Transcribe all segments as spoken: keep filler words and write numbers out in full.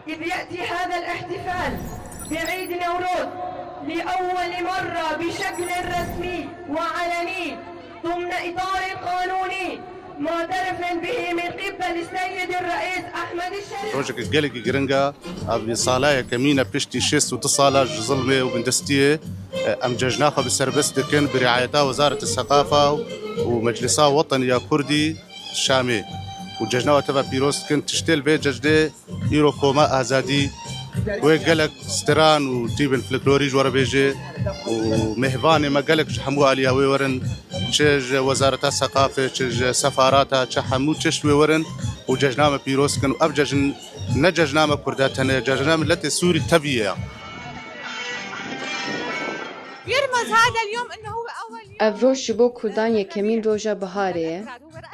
إذ يأتي هذا الاحتفال بعيد نوروز لأول مرة بشكل رسمي وعلني ضمن إطار قانوني معترف به من قبل السيد الرئيس أحمد الشرع. Rojek gelekî giring e. Ev sala yekemîn e piştî şêst û du sala ji zilmê û bindestiyê. Em cejna xwe bi serbest dikin bi riayeta Wezareta Seqafa û Meclisa Wetenî ya Kurdî Şamê û cejna we teva pîroz dikin. Tiştê li vê cejnê îro koma azadî wê gelek stran û tîbên folklorî ji we re bêjê û mêvanê me gelek ji hemû aliya wê werin, çi ji Wezareta Seqafê, çi ji sefarata, çi hemû çeşt wê werin û cejna me pîroz kin û ev cejn ne cejna me Kurda tenê, cejna miletê Sûrî tevî ye. يرمز هذا اليوم إنه هو أول يوم. Ev roj ji bo Kurdan yekemîn roja biharê ye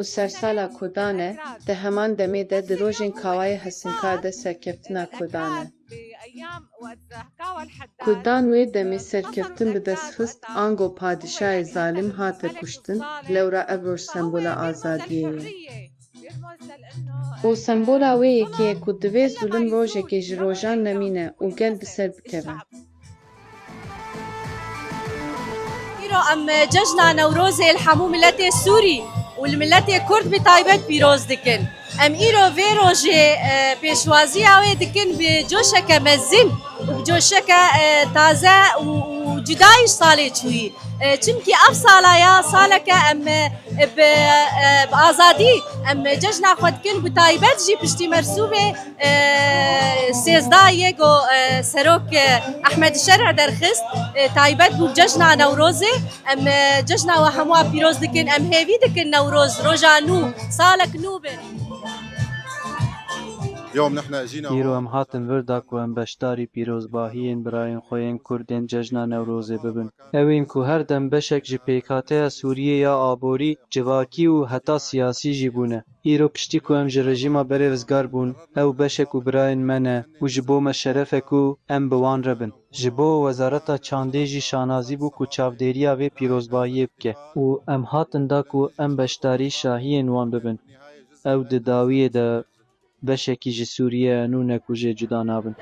û sersala Kurdan e, di heman demê de di rojên Kawayê Hesinkar de serkeftina Kurdan e. Kurdan wê demê serkeftin bi dest xist, ango padîşahê zalim hate kuştin, lewra ev roj sembola azadiyê ye. Û sembola wê yekê ye ku divê zulm rojekê ji rojan nemîne û gel bi ser bikeve. Îro em cejna Newrozê li hemû miletê Sûrî û li miletê Kurd bi taybet pîroz dikin. Em îro vê rojê, e, pêşwaziya wê dikin bi coşeke mezin û bi coşeke, e, taze û, û cuda ji salê çûyî. E, çimkî ev sala ya saleke em, e, bi, e, bi azadî em cejna xwe dikin, bi taybet jî piştî mersûmê, e, sêzdeh yê ku, e, serok, e, Ehmed Şerî derxist, e, taybet bû cejna Newrozê. Em, e, cejna we hemû pîroz dikin. Em hêvî dikin Newroz, roja nû, salek nû be. اليوم نحن اجينا Îro em hatin vir da ku em beşdarî pîrozbahiyên birayên xwe yên Kurd ên cejna Newrozê bibin. Ew ên ku her dem beşek ji pêkhateya Sûriyê ya aborî, civakî û heta siyasî jî bûne. Îro piştî ku em ji rejîma berêvizgar bûn, ew beşek û birayên me ne û ji bo me şeref e ku em bi wan re bin. Ji bo Wezareta Çandê jî şanazî bû ku çavdêriya vê pîrozbahiyê bike û em hatin da ku em beşdarî şahiyên wan bibin. Ew di dawiyê de beşekî ji Sûriye ye, nû ne ku jê cuda nabin.